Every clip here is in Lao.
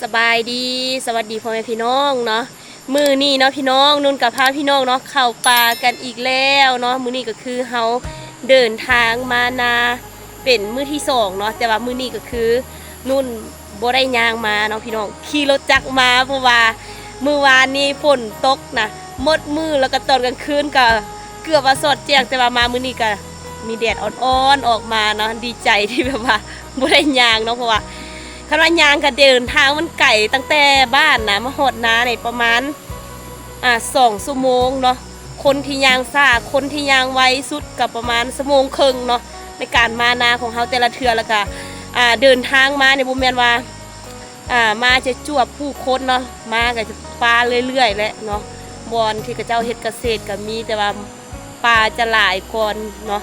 ສະບາຍດີ ສະຫວັດດີພໍ່ແມ່ພີ່ນ້ອງເນາະ. ມື້ນີ້ເນາະພີ່ນ້ອງ ນຸ່ນກໍພາພີ່ນ້ອງເນາະ ເຂົ້າປ່າກັນອີກແລ້ວເນາະ. ມື້ນີ້ກໍຄືເຮົາເດີນທາງມານາເປັນມື້ທີສອງເນາະ, ແຕ່ວ່າມື້ນີ້ກໍຄືນຸ່ນບໍ່ໄດ້ຍ່າງມາເນາະພີ່ນ້ອງ ຂີ່ລົດຈັກມາ ເພາະວ່າມື້ວານນີ້ຝົນຕົກນະ ໝົດມື້ ແລ້ວກໍຕອນກາງຄືນກໍເກືອບວ່າສອດແຈ້ງ, ແຕ່ວ່າມາມື້ນີ້ກໍມີແດດອ່ອນໆອອກມາເນາະ. ດີໃຈທີ່ແບບວ່າບໍ່ໄດ້ຍ່າງເນາະ ເພາະວ່າ ຄັນວ່າຍ່າງກະເດີນທາງມັນໄກ ຕັ້ງແຕ່ບ້ານນະມາຮອດນານີ້ປະມານ ອ່າ ສອງຊົ່ວໂມງເນາະ. ຄົນທີ່ຍ່າງຊ້າ ຄົນທີ່ຍ່າງໄວສຸດກະປະມານຊົ່ວໂມງເຄິ່ງເນາະ ໃນການມານາຂອງເຮົາແຕ່ລະເທື່ອ. ແລ້ວກະ ອ່າ ເດີນທາງມານີ້ບໍ່ແມ່ນວ່າ ອ່າ ມາຈະຈວບຜູ້ຄົນເນາະ ມາກະຈະປ່າເລື້ອຍໆແຫຼະເນາະ. ບ່ອນທີ່ເຂົາເຈົ້າເຮັດກະເສດກະມີ ແຕ່ວ່າ ປ່າຈະຫຼາຍກ່ອນເນາະ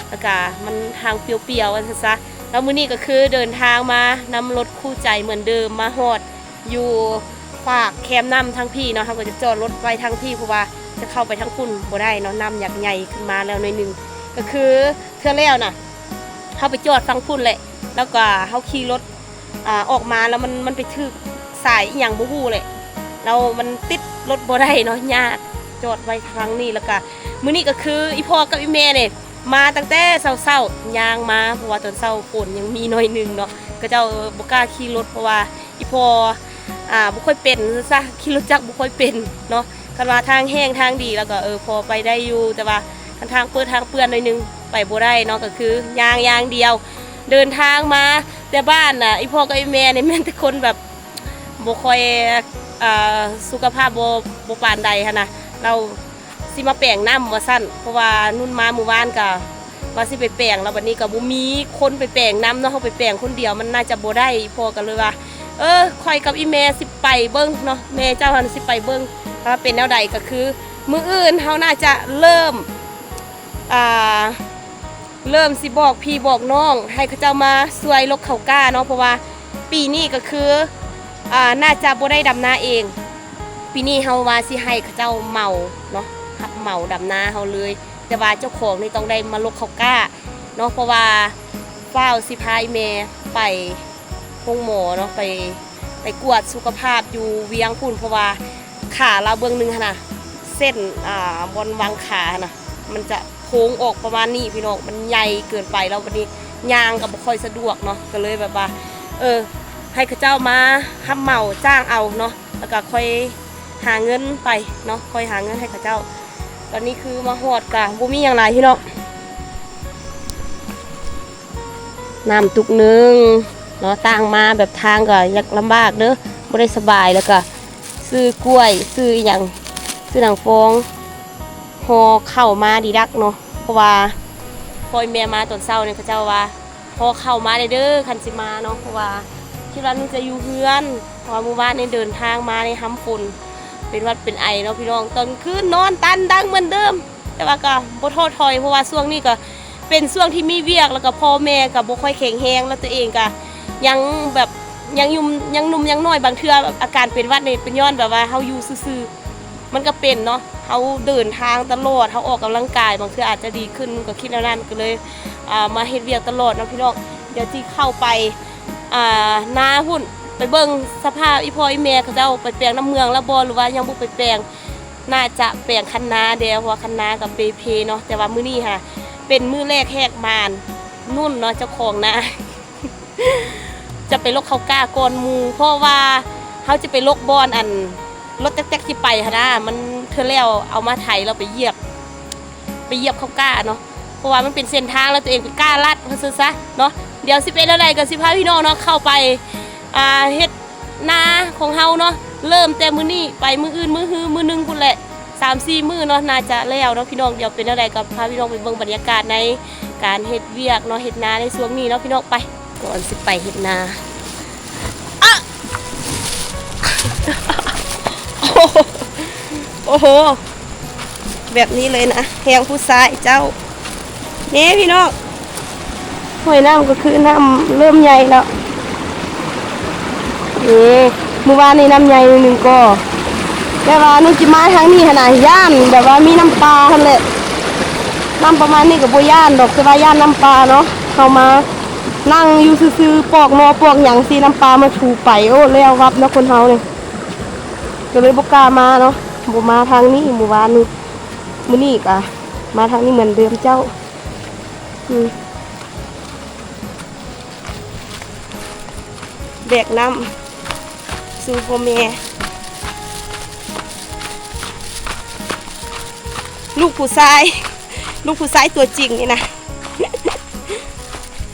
ແລ້ວກະມັນທາງປ່ຽວໆ ວ່າຊັ້ນຊະ. ແລ້ວມື້ນີ້ກໍຄືເດີນທາງມານຳລົດຄູ່ໃຈເໝືອນເດີມ ມາຮອດຢູ່ປາກແຄມນ້ຳທາງພີ້ເນາະ. ເຮົາກໍຈະຈອດລົດໄວ້ທາງພີ້ ເພາະວ່າຈະເຂົ້າໄປທາງພຸ້ນບໍ່ໄດ້ເນາະ ນ້ຳຢາກໃຫຍ່ຂຶ້ນມາແລ້ວໜ້ອຍໜຶ່ງ. ກໍຄືເທື່ອແລ້ວນະ ເຮົາໄປຈອດຝັ່ງພຸ້ນແຫຼະ ແລ້ວກໍເຮົາຂີ່ລົດ ອ່າ ອອກມາແລ້ວມັນ ມັນໄປຖືກສາຍອີ່ຫຍັງບໍ່ຮູ້ແຫຼະ ແລ້ວມັນຕິດລົດບໍ່ໄດ້ເນາະ ຍາກ ຈອດໄວ້ທາງນີ້. ແລ້ວກະມື້ນີ້ກໍຄືອີ່ພໍ່ກັບອີ່ແມ່ນີ້ມາຕັ້ງແຕ່ເຊົ້າໆ ຍ່າງມາ ເພາະວ່າຕອນເຊົ້າຝົນຍັງມີໜ້ອຍໜຶ່ງເນາະ ເຂົາເຈົ້າ ເອີ ບໍ່ກ້າຂີ່ລົດ ເພາະວ່າອີ່ພໍ່ ອ່າ ບໍ່ຄ່ອຍເປັນຊະ ຂີ່ລົດຈັກບໍ່ຄ່ອຍເປັນເນາະ. ຄັນວ່າທາງແຫ້ງທາງດີແລ້ວກໍ ເອີ ພໍໄປໄດ້ຢູ່ ແຕ່ວ່າຄັນທາງເປີດທາງເປື້ອນໜ້ອຍໜຶ່ງ ໄປບໍ່ໄດ້ເນາະ ກໍຄືຍ່າງຢ່າງດຽວ. ເດີນທາງມາແຕ່ບ້ານນະ ອີ່ພໍ່ກັບອີ່ແມ່ນີ້ແມ່ນແຕ່ຄົນແບບບໍ່ຄ່ອຍ ເອີ ສຸຂະພາບບໍ່ ບໍ່ປານໃດຫັ້ນນະ ແລ້ວຊິມາແປງນ້ຳວ່າຊັ້ນ ເພາະວ່ານຸ່ນມາມື້ວານກໍວ່າຊິໄປແປງ ແລ້ວບັດນີ້ກໍບໍ່ມີຄົນໄປແປງນຳເນາະ ເຮົາໄປແປງຄົນດຽວມັນໜ້າຈະບໍ່ໄດ້. ພໍ່ກໍເລີຍວ່າ ເອີ ຂ້ອຍກັບອີ່ແມ່ຊິໄປເບິ່ງເນາະ ແມ່ເຈົ້າຫັ້ນຊິໄປເບິ່ງວ່າເປັນແນວໃດ. ກໍຄືມື້ອື່ນເຮົາໜ້າຈະເລີ່ມ ອ່າ ເລີ່ມຊິບອກພີ່ບອກນ້ອງໃຫ້ເຂົາເຈົ້າມາຊ່ວຍລົກເຂົ້າກ້າເນາະ ເພາະວ່າປີນີ້ກໍຄື ອ່າ ໜ້າຈະບໍ່ໄດ້ດຳນາເອງ. ປີນີ້ເຮົາວ່າຊິໃຫ້ເຂົາເຈົ້າເໝົາເນາະ ຮັບເໝົາດຳນາເຮົາເລີຍ ແຕ່ວ່າເຈົ້າຂອງນີ້ຕ້ອງໄດ້ມາລົກເຂົ້າກ້າເນາະ ເພາະວ່າຟ້າວຊິພາອີ່ແມ່ໄປໂຮງໝໍເນາະ ໄປ ໄປກວດສຸຂະພາບຢູ່ວຽງພຸ້ນ ເພາະວ່າຂາລາວເບື້ອງໜຶ່ງຫັ້ນນະ ເສັ້ນ ອ່າ ບ່ອນວາງຂາຫັ້ນນະ ມັນຈະໂຄ້ງອອກປະມານນີ້ພີ່ນ້ອງ ມັນໃຫຍ່ເກີນໄປ. ແລ້ວບັດນີ້ຍ່າງກໍບໍ່ຄ່ອຍສະດວກເນາະ ກໍເລີຍແບບວ່າ ເອີ ໃຫ້ເຂົາເຈົ້າມາຮັບເໝົາຈ້າງເອົາເນາະ ແລ້ວກໍຄ່ອຍຫາເງິນໄປເນາະ ຄ່ອຍຫາເງິນໃຫ້ເຂົາເຈົ້າ. ຕອນນີ້ຄືມາຮອດກະບໍ່ມີຫຍັງຫຼາຍພີ່ນ້ອງ ນ້ຳຕຸກໜຶ່ງເນາະ ຕ່າງມາແບບທາງກໍຍາກລຳບາກເດີ້ ບໍ່ໄດ້ສະບາຍ ແລ້ວກໍຊື້ກ້ວຍ ຊື້ອີ່ຫຍັງ ຊື້ໜັງຟອງ ຫໍ່ເຂົ້າມາດີດັກເນາະ ເພາະວ່າພໍ່ແມ່ມາຕອນເຊົ້ານີ້ ເຂົາເຈົ້າວ່າ ຫໍ່ເຂົ້າມາແດ່ເດີ້ ຄັນຊິມາເນາະ ເພາະວ່າຄິດວ່າໜູຈະຢູ່ເຮືອນ ເພາະວ່າມື້ວານນີ້ເດີນທາງມານີ້ຮ່ຳຝົນ ເປັນຫວັດເປັນໄອເນາະພີ່ນ້ອງ. ຕອນຄືນນອນຕັນດັງເໝືອນເດີມ ແຕ່ວ່າກໍບໍ່ທໍ້ຖອຍ ເພາະວ່າຊ່ວງນີ້ກໍເປັນຊ່ວງທີ່ມີວຽກ ແລ້ວກໍພໍ່ແມ່ກໍບໍ່ຄ່ອຍແຂງແຮງ ແລ້ວຕົວເອງກໍຍັງແບບ ຍັງຢູ່ ຍັງໜຸ່ມຍັງນ້ອຍ ບາງເທື່ອອາການເປັນຫວັດນີ້ເປັນຍ້ອນແບບວ່າເຮົາຢູ່ຊື່ໆ ມັນກໍເປັນເນາະ ເຮົາເດີນທາງຕະຫຼອດ ເຮົາອອກກຳລັງກາຍ ບາງເທື່ອອາດຈະດີຂຶ້ນ ກໍຄິດແນວນັ້ນ ກໍເລີຍ ອ່າ ມາເຮັດວຽກຕະຫຼອດເນາະພີ່ນ້ອງ. ດຽວຊິເຂົ້າໄປ ອ່າ ນາພຸ້ນ ໄປເບິ່ງສະພາບອີ່ພໍ່ອີ່ແມ່ເຂົາເຈົ້າໄປແປງນ້ຳເມືອງແລ້ວບໍ່ ຫຼືວ່າຍັງບໍ່ໄປແປງ. ໜ້າຈະແປງຄັນນາແດ່ ເພາະວ່າຄັນນາກໍເປເພເນາະ ແຕ່ວ່າມື້ນີ້ຫາເປັນມື້ແລກແຫກມ່ານ ນຸ່ນເນາະ ເຈົ້າຂອງນາ ຈະໄປລົກເຂົ້າກ້າກ່ອນໝູ່ ເພາະວ່າເຮົາຈະໄປລົກບ່ອນ ອັນ ລົດແຕັກໆຊິໄປຫັ້ນນະ ມັນເທື່ອແລ້ວເອົາມາໄຖແລ້ວໄປຢຽບ ໄປຢຽບເຂົ້າກ້າເນາະ ເພາະວ່າມັນເປັນເສັ້ນທາງ ແລ້ວຕົວເອງໄປກ້າລັດ ວ່າຊັ້ນຊະເນາະ. ດຽວຊິເປັນແນວໃດກໍຊິພາພີ່ນ້ອງເນາະ ເຂົ້າໄປ ອ່າ ເຮັດນາຂອງເຮົາເນາະ ເລີ່ມແຕ່ມື້ນີ້ໄປມື້ອື່ນ ມື້ຮື ມື້ໜຶ່ງພຸ້ນແຫຼະ ສາມສີ່ມື້ເນາະ ໜ້າຈະແລ້ວເນາະພີ່ນ້ອງ. ດຽວເປັນແນວໃດກໍພາພີ່ນ້ອງໄປເບິ່ງບັນຍາກາດໃນການເຮັດວຽກເນາະ ເຮັດນາໃນຊ່ວງນີ້ເນາະພີ່ນ້ອງ. ໄປ ກ່ອນຊິໄປເຮັດນາ ອະ ໂອ້ໂຫ ແບບນີ້ເລີຍນະ ແຮງຜູ້ຊາຍເຈົ້າ. ນີ້ພີ່ນ້ອງ ຫ້ວຍນ້ຳກໍຄືນ້ຳເລີ່ມໃຫຍ່ແລ້ວ. ນີ້ ມື້ວານນີ້ນ້ຳໃຫຍ່ໜຶ່ງກໍ ແຕ່ວ່າໜູຊິມາທາງນີ້ຫັ້ນນະ ຢ້ານແບບວ່າມີນ້ຳປ່າຫັ້ນແຫຼະ. ນ້ຳປະມານນີ້ກໍບໍ່ຢ້ານດອກ ແຕ່ວ່າຢ້ານນ້ຳປ່າເນາະ. ເຮົາມາ ນັ່ງຢູ່ຊື່ໆ ປອກໜໍ່ປອກຫຍັງ ຊິນຳປາມາຖູໄປ. ໂອ້ ແລ້ວວັບເນາະ ຄົນເຮົານີ້ ກໍເລີຍບໍ່ກ້າມາເນາະ ບໍ່ມາທາງນີ້ມື້ວານນີ້. ມື້ນີ້ກໍມາທາງນີ້ເໝືອນເດີມເຈົ້າ. ອືມ ແບກນ້ຳສູ່ພໍ່ແມ່ ລູກຜູ້ຊາຍ ລູກຜູ້ຊາຍຕົວຈິງນີ້ນະ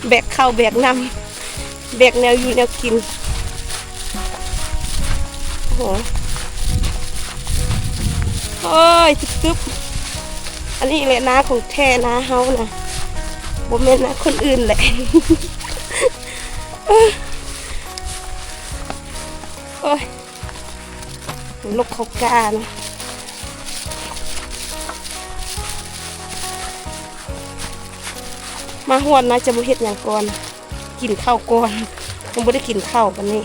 ແບກເຂົ້າແບກນ້ຳ ແບກແນວຢູ່ແນວກິນ. ໂອ້ໂຫ ໂອ້ຍ ຕຶບໆ ອັນນີ້ແຫຼະນາຂອງແທ້ ນາເຮົານະ ບໍ່ແມ່ນນາຄົນອື່ນແຫຼະ. ໂອ້ຍ ລົກເຂົ້າກ້ານະ. ມາຮອດນາຈະບໍ່ເຮັດຫຍັງກ່ອນ ກິນເຂົ້າກ່ອນ ຍັງບໍ່ໄດ້ກິນເຂົ້າປານນີ້.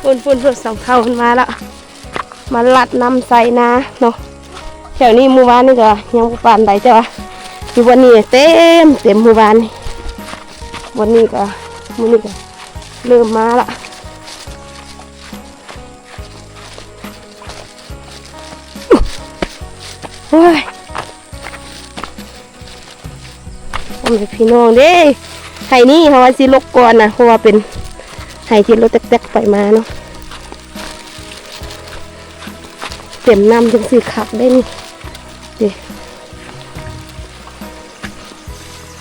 ພຸ້ນໆ ສອງເຖົ້າເພິ່ນມາລະ ມາລາດນ້ຳໃສ່ນາເນາະ. ແຖວນີ້ມື້ວານນີ້ກໍຍັງບໍ່ປານໃດ ແຕ່ວ່າຢູ່ບ່ອນນີ້ເຕັມ ເຕັມມື້ວານນີ້. ບ່ອນນີ້ກໍ ມື້ນີ້ກໍເລີ່ມມາລະ. ໂອ້ຍ ພໍ່ແມ່ພີ່ນ້ອງເດ້ ໄຮ່ນີ້ເຮົາວ່າຊິລົກກ່ອນນະ ເພາະວ່າເປັນໄຮ່ທີ່ລົດແຕັກໆໄປມາເນາະ. ເຕັມນ້ຳຈັ່ງຊີ້ຄັກເດ້ນີ້ ເດ້.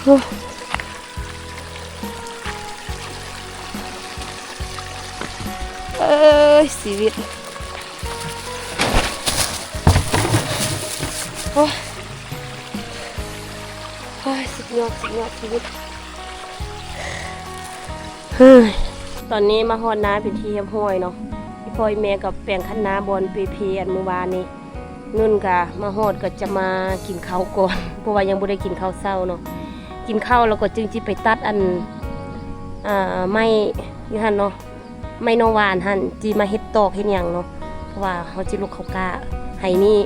ໂອ້ ເອີຍ ຊີວິດ ໂອ້ຍ ໂອ້ຍ ສຸດຍອດ ສຸດຍອດຊີວິດ. ຕອນນີ້ມາຮອດນາເປັນທີ່ຮຽບຮ້ອຍເນາະ ອີ່ພໍ່ອີ່ແມ່ກໍແປງຄັນນາບ່ອນເປເພ ອັນມື້ວານນີ້. ນຸ່ນກະມາຮອດກໍຈະມາກິນເຂົ້າກ່ອນ ເພາະວ່າຍັງບໍ່ໄດ້ກິນເຂົ້າເຊົ້າເນາະ. ກິນເຂົ້າແລ້ວກໍຈຶ່ງຊິໄປຕັດອັນ ອ່າ ໄມ້ຢູ່ຫັ້ນເນາະ ໄມ້ໜໍ່ຫວານຫັ້ນ ຊິມາເຮັດຕອກເຮັດຫຍັງເນາະ ເພາະວ່າເຮົາຊິລົກເຂົ້າກ້າ. ໄຮ່ນີ້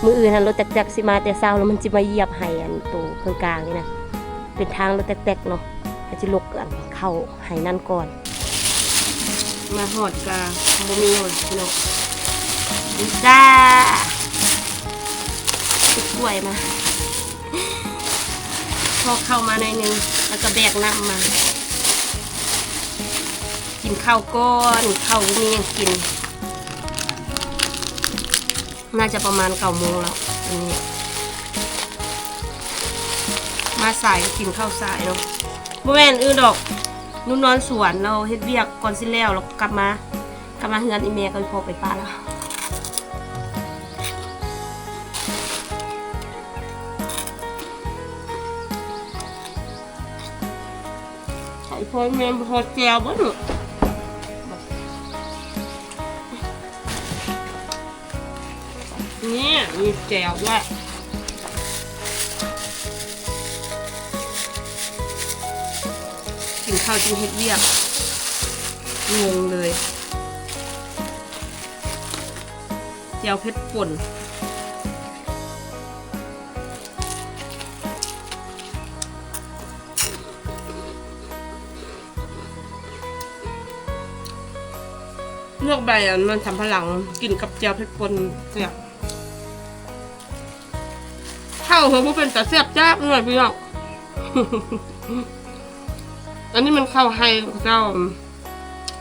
ມື້ອື່ນຫັ້ນລົດແຕັກໆຊິມາແຕ່ເຊົ້າ ແລ້ວມັນຊິມາຢຽບໄຮ່ອັນໂຕເຄິ່ງກາງນີ້ນະ ເປັນທາງລົດແຕັກໆເນາະ. ເຮົາຊິລົກອັນເຂົ້າໄຮ່ນັ້ນກ່ອນ. ມາຮອດກະບໍ່ມີຫຍັງພີ່ນ້ອງ ນີ້ຈ້າ ເກັບກ້ວຍມາ ພໍເຂົ້າມາໜ້ອຍໜຶ່ງ ແລ້ວກະແບກນ້ຳມາ ກິນເຂົ້າກ່ອນ ເຂົ້າບໍ່ມີຫຍັງກິນ. ໜ້າຈະປະມານເກົ້າໂມງແລ້ວ ອັນນີ້ ມາສາຍກໍກິນເຂົ້າສາຍເນາະ. ບໍ່ແມ່ນອື່ນດອກ ນຸ່ນນອນສວນ ລາວເຮັດວຽກກ່ອນຊິແລ້ວ ລາວກໍກັບມາ ກັບມາເຮືອນອີ່ແມ່ກໍພໍໄປປະລາວ. ໄຂ່ພອຍແມ່ນບໍ່ພໍແຈ່ວບໍ່ລູກ? ນີ້ມີແຈ່ວດ້ວຍ. ກິນເຂົ້າຈຶ່ງເຮັດວຽກ ງົງເລີຍ. ແຈ່ວເຜັດປົ່ນ. ລວກໃບອັນມັນສຳປະຫຼັງ ກິນກັບແຈ່ວເຜັດປົ່ນແຊບ. ເຂົ້າເຮີບໍ່ເປັນຕາແຊບຈັກໜ້ອຍພີ່ນ້ອງ. ອັນນີ້ມັນເຂົ້າໄຮ່ເຂົາເຈົ້າ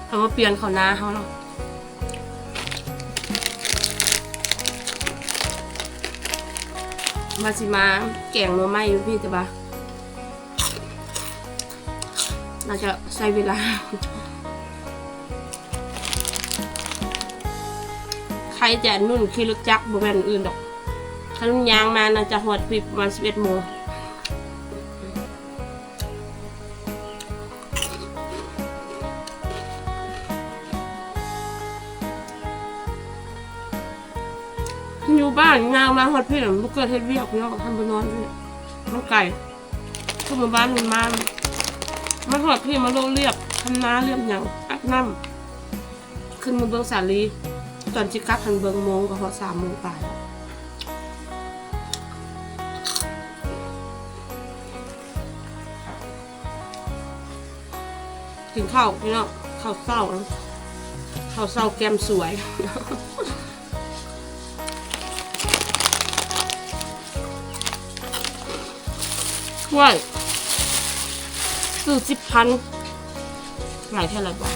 ເຮົາມາປ່ຽນເຂົ້ານາເຮົາເນາະ. ວ່າຊິມາແກງໜໍ່ໄມ້ຢູ່ພີ້ ແຕ່ວ່າ ໜ້າຈະໃຊ້ເວລາ. ໃຄແຕ່ໜຸ່ນຂີ່ລົດຈັກ ບໍ່ແມ່ນອື່ນດອກ. ຄັນຍ່າງມາໜ້າຈະຮອດພີ້ປະມານສິບເອັດໂມງ. ຢູ່ບ້ານຍ່າງມາຮອດພີ້ ບໍ່ເກີດເຮັດວຽກພີ່ນ້ອງ ຄັນບໍ່ນອນພີ້ ມັນໄກ. ຄືມື້ວານນີ້ມາ ມາຮອດພີ້ ມາໂລະລຽບ ທຳນາລຽບຫຍັງ ອາບນ້ຳ ຂຶ້ນມາເບິ່ງສາລີ. ຕອນຊິກັບຫັ້ນເບິ່ງໂມງກໍຮອດສາມໂມງປາຍແລ້ວ. ກິນເຂົ້າພີ່ນ້ອງ ເຂົ້າເຊົ້າ ເຂົ້າເຊົ້າແກມສວຍ. ຖ້ວຍ ຊື້ສິບພັນ ຫຼາຍແທ້ລະບໍ່?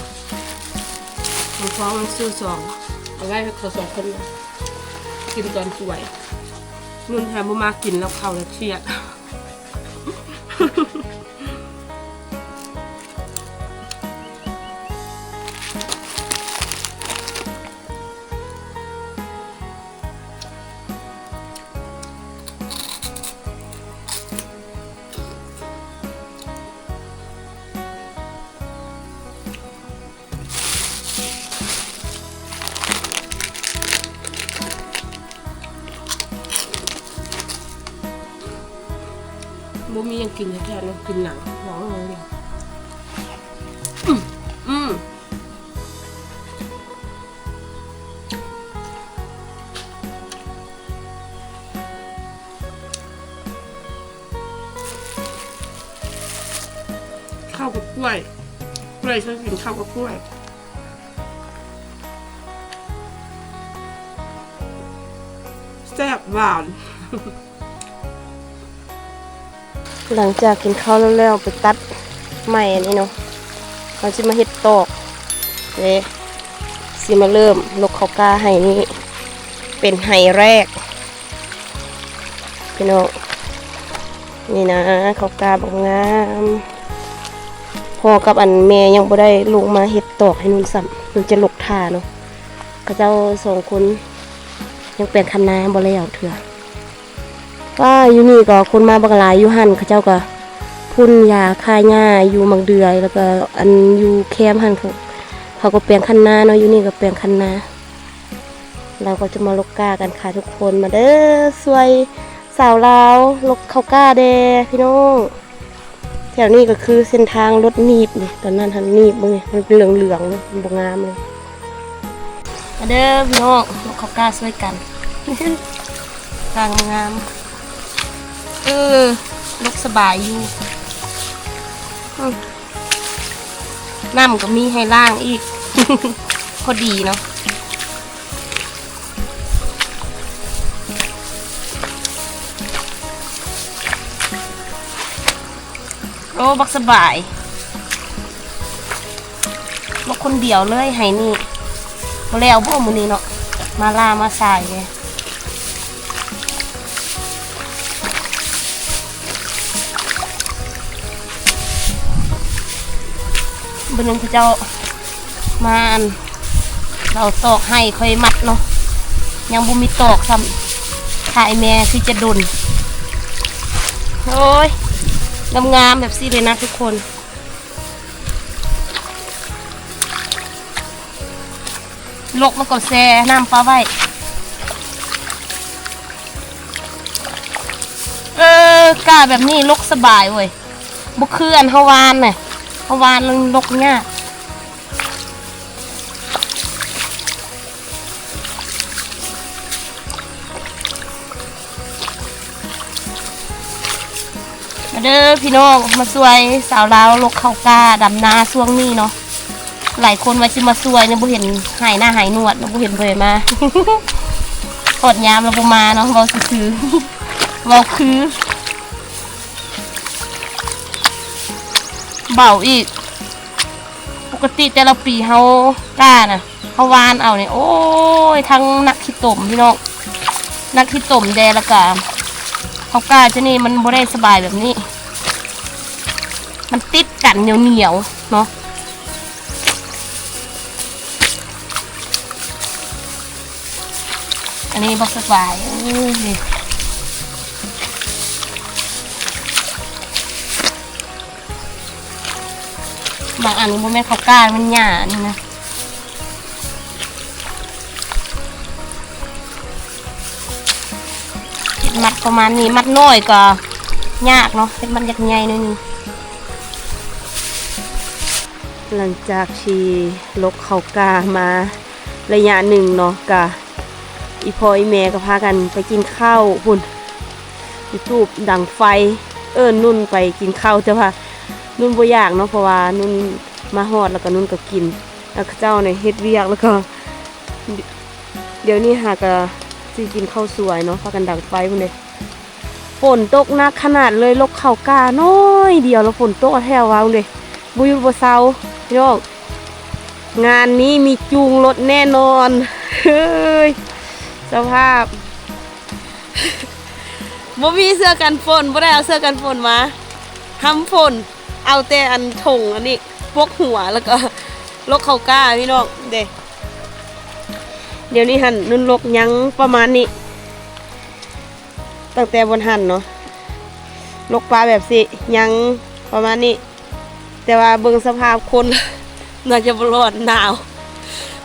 ຂອງ ຂອງຊື້ສອງ ເອົາໄວ້ໃຫ້ເຂົາສອງຄົນກິນຕອນສວຍ. ນຸ່ນແທ້ບໍ່ມາກິນແລ້ວເຂົ້າແລ້ວຄຽດ. ບໍ່ມີຫຍັງກິນແທ້ໆເນາະ ກິນໜັງ ບອກເລີຍ. ອືມ ອືມ. ເຂົ້າກັບກ້ວຍ ກ້ວຍ ເຄີຍກິນເຂົ້າກັບກ້ວຍ ແຊບຫວານ. ຫຼັງຈາກກິນເຂົ້າແລ້ວ ໄປຕັດໄມ້ອັນນີ້ເນາະ ເຮົາຊິມາເຮັດຕອກເດ້ ຊິມາເລີ່ມລົກເຂົ້າກ້າໄຮ່ນີ້ ເປັນໄຮ່ແລກ ພີ່ນ້ອງ. ນີ້ນະ ເຂົ້າກ້າບັກງາມ ພໍ່ກັບອັນແມ່ຍັງບໍ່ໄດ້ລົງມາເຮັດຕອກໃຫ້ນຸ່ນຊ້ຳ ນຸ່ນຈະລົກຖ້າເນາະ. ເຂົາເຈົ້າສອງຄົນຍັງແປງຄັນນາບໍ່ແລ້ວເທື່ອ. ວ້າ ຢູ່ນີ້ກໍຄົນມາບັກຫຼາຍ ຢູ່ຫັ້ນເຂົາເຈົ້າກໍພົ່ນຢາຂ້າຫຍ້າຢູ່ໝາກເດືອ ແລ້ວກໍອັນຢູ່ແຄມຫັ້ນ ເຂົາ ເຂົາກໍແປງຄັນນາເນາະ ຢູ່ນີ້ກໍແປງຄັນນາ. ເຮົາກໍຈະມາລົກກ້າກັນຄ່ະທຸກຄົນ ມາເດີ ຊ່ວຍສາວລາວລົກເຂົ້າກ້າແດ່ພີ່ນ້ອງ. ແຖວນີ້ກໍຄືເສັ້ນທາງລົດໜີບນີ້ ຕອນນັ້ນຫັ້ນໜີບເບິ່ງນີ້ ມັນເຫຼືອງໆເນາະ ມັນບໍ່ງາມເລີຍ. ມາເດີພີ່ນ້ອງ ລົກເຂົ້າກ້າຊ່ວຍກັນ ກ້າງາມໆ ເອີ ລົກສະບາຍຢູ່. ອືມ ນ້ຳກໍມີໃຫ້ລ້າງອີກ ພໍດີເນາະ. ໂອ້ ບັກສະບາຍ ມາຄົນດຽວເລີຍໄຮ່ນີ້. ບໍ່ແລ້ວບໍ່ມື້ນີ້ເນາະ ມາລ້າມາສາຍເດ້. ມື້ໜຶ່ງເຂົາເຈົ້າມາ ອັນ ເຮົາຕອກໄຮ່ຄ່ອຍມັດເນາະ ຍັງບໍ່ມີຕອກຊ້ຳ ຖ້າໄອ້ແມ່ຄືຈະດົນ. ໂອ້ຍ ງາມໆແບບຊີ້ເລີຍນະທຸກຄົນ. ລົກແລ້ວກໍແຊ່ນ້ຳປາໄວ້. ເອີ ກ້າແບບນີ້ລົກສະບາຍເວີຍ ບໍ່ຄືອັນເຮົາຫວ່ານນະ ເຮົາຫວ່ານລົກຍາກ. ມາເດີພີ່ນ້ອງ ມາຊ່ວຍສາວລາວລົກເຂົ້າກ້າດຳນາຊ່ວງນີ້ເນາະ. ຫຼາຍຄົນວ່າຊິມາຊ່ວຍ ຍັງບໍ່ເຫັນຫາຍໜ້າຫາຍໜວດເນາະ ບໍ່ເຫັນເພິ່ນມາ. ຮອດຍາມແລ້ວບໍ່ມາເນາະ ເວົ້າຊື່ໆ ເວົ້າຄື ເບົາອີກ. ປົກກະຕິແຕ່ລະປີເຮົາກ້ານະ ເຮົາຫວ່ານເອົານີ້ ໂອ້ຍ ທັງໜັກຂີ້ຕົມພີ່ນ້ອງ ໜັກຂີ້ຕົມແດ່ ແລ້ວກະເຮົາກ້າຈັ່ງນີ້ມັນບໍ່ໄດ້ສະບາຍແບບນີ້ ມັນຕິດກັນໜຽວໆເນາະ. ອັນນີ້ບັກສະບາຍ ເອີ ນີ້ ບາງອັນບໍ່ແມ່ນເຂົ້າກ້າ ມັນຫຍ້ານີ້ນະ. ເຮັດມັດປະມານນີ້ ມັດນ້ອຍກໍຍາກເນາະ ເຮັດມັດຢາກໃຫຍ່ໜ້ອຍໜຶ່ງ. ຫຼັງຈາກທີ່ລົກເຂົ້າກ້າມາ ໄລຍະໜຶ່ງເນາະ ກະອີ່ພໍ່ອີ່ແມ່ກໍພາກັນໄປກິນເຂົ້າພຸ້ນ ຈູດໄຟ ເອີ້ນນຸ່ນໄປກິນເຂົ້າ ແຕ່ວ່ານຸ່ນບໍ່ຢາກເນາະ ເພາະວ່ານຸ່ນມາຮອດແລ້ວກໍນຸ່ນກໍກິນ ແລ້ວເຂົາເຈົ້ານີ້ເຮັດວຽກ ແລ້ວກໍ ດ- ດຽວນີ້ຫາກໍຊິກິນເຂົ້າສວຍເນາະ ພາກັນດັງໄຟພຸ້ນເດ້. ຝົນຕົກໜັກຂະໜາດເລີຍ ລົກເຂົ້າກ້າໜ້ອຍດຽວ ແລ້ວຝົນຕົກແທ້ວ່າເດ້ ບໍ່ຢຸດບໍ່ເຊົາ ພີ່ນ້ອງ. ງານນີ້ມີຈູງລົດແນ່ນອນ ເຮີ້ຍ ສະພາບ ບໍ່ມີເສື້ອກັນຝົນ ບໍ່ໄດ້ເອົາເສື້ອກັນຝົນມາ ຫ້ຳຝົນ ເອົາແຕ່ອັນຖົງອັນນີ້ປົກຫົວ ແລ້ວກໍລົກເຂົ້າກ້າ ພີ່ນ້ອງເດ້. ດຽວນີ້ຫັ້ນນຸ່ນລົກຍັງປະມານນີ້ ຕັ້ງແຕ່ບ່ອນຫັ້ນເນາະ ລົກປະແບບຊີ້ ຍັງປະມານນີ້ ແຕ່ວ່າເບິ່ງສະພາບຄົນ ໜ້າຈະບໍ່ລອດ ໜາວ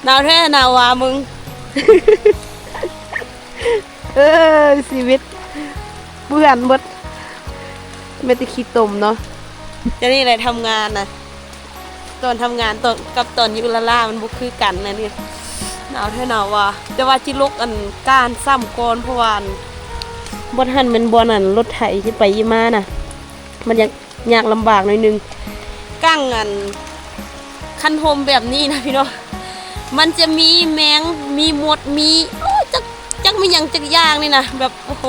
ໜາວແທ້ໜາວວ່າມຶງ. ເອີຍ ຊີວິດເປື້ອນເບິດ ແມ່ນແຕ່ຂີ້ຕົມເນາະ. ແຕ່ນີ້ແຫຼະທຳງານນະ ຕອນທຳງານຕອນ ກັບຕອນຢູ່ລ້າໆ ມັນບໍ່ຄືກັນນະນີ້ ໜາວແທ້ໜາວວ່າ. ແຕ່ວ່າຈິລົກອັນກ້ານຊ້ຳກ່ອນ ເພາະວ່າອັນບ່ອນຫັ້ນແມ່ນບ່ອນອັນລົດໄຖຊິໄປຊິມານະ ມັນຢາກ ຍາກລຳບາກໜ້ອຍໜຶ່ງ. ກາງອັນຄັນຮົ່ມແບບນີ້ນະພີ່ນ້ອງ ມັນຈະມີແມງ ມີມົດ ມີ ໂອ້ ຈັກ ຈັກມີຫຍັງຈັກຢ່າງນີ້ນະ ແບບ ໂອ້ໂຫ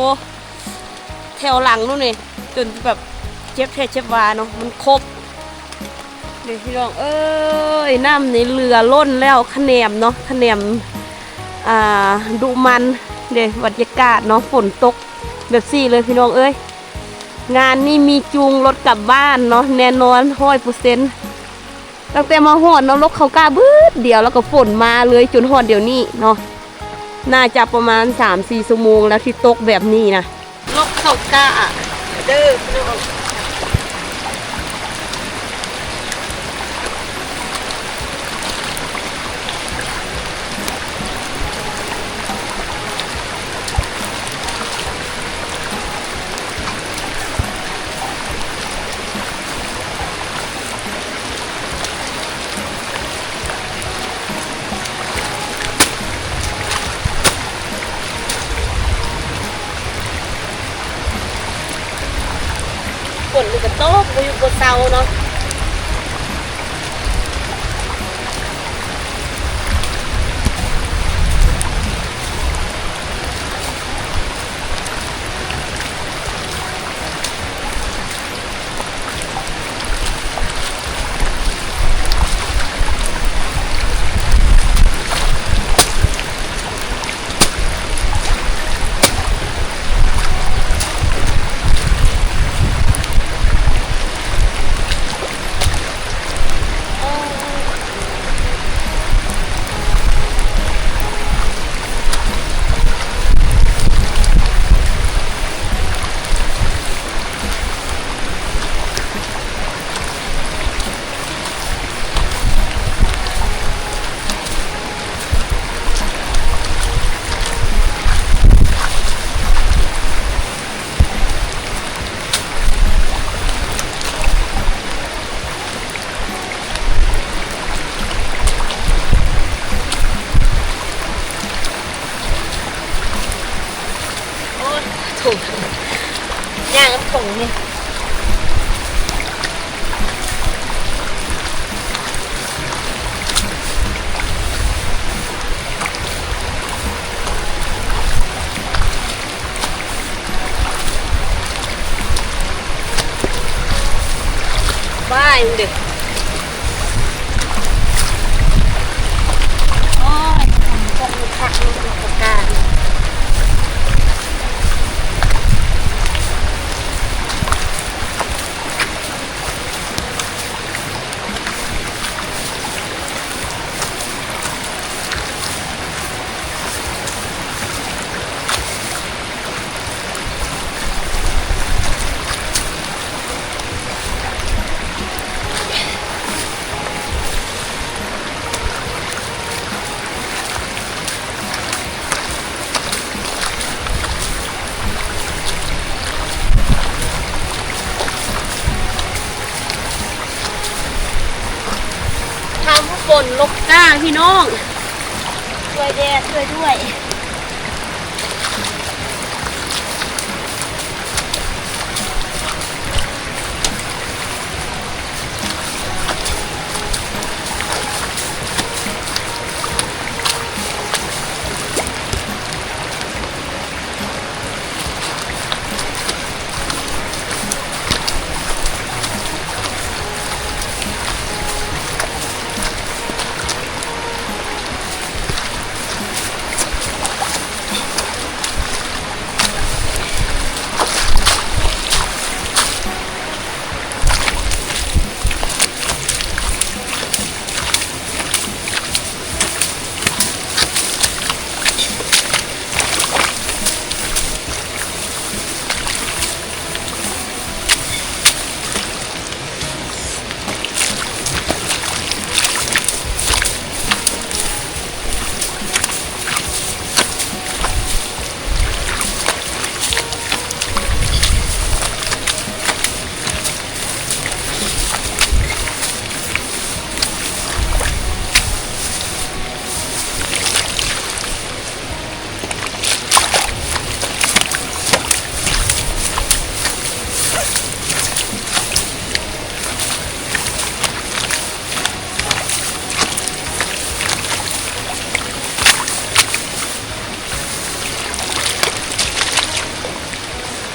ແຖວຫຼັງໂນ້ນນີ້ ຈົນແບບເຈັບແທ້ເຈັບວ່າເນາະ ມັນຄົບເດ້ພີ່ນ້ອງເອີຍ. ນ້ຳນີ້ເຫຼືອລົ້ນແລ້ວ ຂະແໜມເນາະ ຂະແໜມ ອ່າ ດຸມັນເດ້. ບັນຍາກາດເນາະ ຝົນຕົກແບບຊີ້ເລີຍພີ່ນ້ອງເອີຍ. ງານນີ້ມີຈູງລົດກັບບ້ານເນາະ ແນ່ນອນຮ້ອຍເປີເຊັນ. ຕັ້ງແຕ່ມາຮອດເນາະ ລົກເຂົ້າກ້າບຶດດຽວ ແລ້ວກໍຝົນມາເລີຍ ຈົນຮອດດຽວນີ້ເນາະ. ໜ້າຈະປະມານສາມສີ່ຊົ່ວໂມງແລ້ວທີ່ຕົກແບບນີ້ນະ. ລົກເຂົ້າກ້າເດີພີ່ນ້ອງ. ຝົນນີ້ກໍຕົກບໍ່ຢຸດບໍ່ເຊົາເນາະ. ໂອ້ຍ ຖົງ ຍ່າງກັບຖົງນີ້ ບາຍເດີ. ໂອ້ຍ ຄັກເນາະ ປະການ. ຖ້າຝົນລົກກ້າພີ່ນ້ອງ ช่วยแดดช่วยด้วย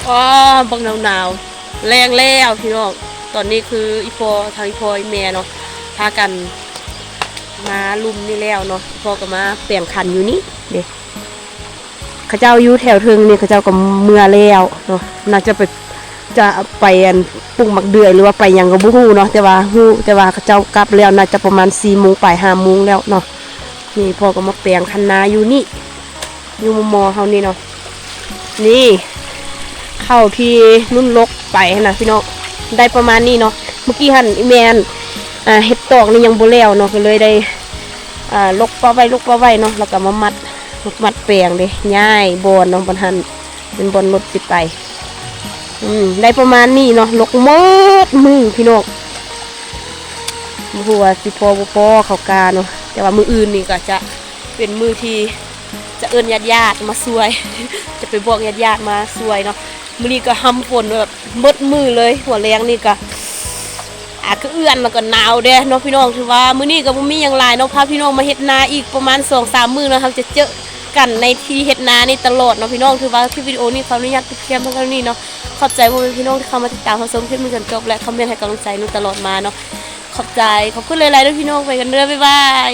ອ້າ ບັກໜາວໆ ແລງແລ້ວພີ່ນ້ອງ. ຕອນນີ້ຄືອີ່ພໍ່ ທາງອີ່ພໍ່ອີ່ແມ່ເນາະ ພາກັນມາລຸ່ມນີ້ແລ້ວເນາະ. ພໍ່ກໍມາແປງຂັນຢູ່ນີ້ເດ້. ເຂົາເຈົ້າຢູ່ແຖວເທິງນີ້ ເຂົາເຈົ້າກໍເມືອແລ້ວເນາະ. ໜ້າຈະໄປ ຈະໄປ ອັນ ປູກໝາກເດືອຍ ຫຼືວ່າໄປຫຍັງກໍບໍ່ຮູ້ເນາະ. ແຕ່ວ່າຮູ້ແຕ່ວ່າເຂົາເຈົ້າກັບແລ້ວ ໜ້າຈະປະມານສີ່ໂມງປາຍ ຫ້າໂມງແລ້ວເນາະ. ນີ້ພໍ່ກໍມາແປງຄັນນາຢູ່ນີ້ ຢູ່ມໍ່ໆເຮົານີ້ເນາະ. ນີ້ ເຂົ້າທີ່ນຸ່ນລົກໄປຫັ້ນນະພີ່ນ້ອງ ໄດ້ປະມານນີ້ເນາະ. ເມື່ອກີ້ຫັ້ນອີ່ແມ່ ອ່າ ເຮັດຕອກນີ້ຍັງບໍ່ແລ້ວເນາະ ກໍເລີຍໄດ້ ອ່າ ລົກປະໄວ້ ລົກປະໄວ້ເນາະ ແລ້ວກໍມາມັດ ມາມັດແປງເດ້ ຍ້າຍບ່ອນເນາະ. ບ່ອນຫັ້ນແມ່ນບ່ອນລົດຊິໄປ. ອືມ ໄດ້ປະມານນີ້ເນາະ ລົກໝົດມື້ພີ່ນ້ອງ. ບໍ່ຮູ້ວ່າຊິພໍບໍ່ພໍເຂົ້າກາເນາະ ແຕ່ວ່າມື້ອື່ນນີ້ກໍຈະເປັນມື້ທີ່ຈະເອີ້ນຍາດໆມາຊ່ວຍ ຈະໄປບອກຍາດໆມາຊ່ວຍເນາະ. ມື້ນີ້ກໍຮ່ຳຝົນແບບໝົດມື້ເລີຍ ຫົວແລງນີ້ກໍ ອາ ກະເອື້ອນ ແລ້ວກໍໜາວແດ່ເນາະພີ່ນ້ອງ. ຖືວ່າມື້ນີ້ກໍບໍ່ມີຫຍັງຫຼາຍເນາະ ພາພີ່ນ້ອງມາເຮັດນາອີກປະມານສອງສາມມື້ເນາະ. ເຮົາຈະເຈີກັນໃນທີ່ເຮັດນານີ້ຕະຫຼອດເນາະພີ່ນ້ອງ. ຖືວ່າຄລິບວິດີໂອນີ້ຂໍອະນຸຍາດປິດພຽງເທົ່ານີ້ເນາະ. ຂອບໃຈພໍ່ແມ່ພີ່ນ້ອງທີ່ເຂົ້າມາຕິດຕາມຮັບຊົມຄລິບນີ້ຈົນຈົບ ແລະ ຄອມເມັນໃຫ້ກຳລັງໃຈໜູຕະຫຼອດມາເນາະ. ຂອບໃຈ ຂອບຄຸນຫຼາຍໆເດີ້ພີ່ນ້ອງ. ໄປກັນເດີ້ ບາຍບາຍ.